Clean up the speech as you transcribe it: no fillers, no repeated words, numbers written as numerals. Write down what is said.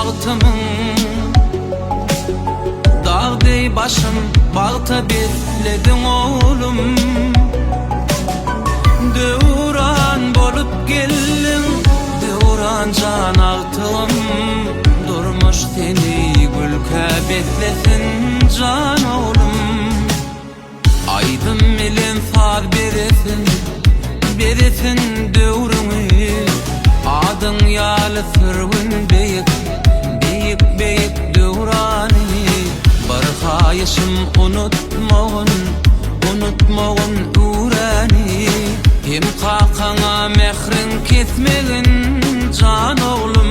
bagtymyň. Dag deý başym bagta beslediň oglum. Döwran bolup geldiň, Döwran jan agtygym. Durmuş seni gülkä beslesin jan oglum. Aýdym bilen saz beresin, bezesin döwrüňi. Adyň ýaly sürgün beýik, beýik, beýik döwrany. Bir haýyşym unutmagyn, unutmagyn üwräni. Hem kakaňa mähriň kesmegin, jan oglum.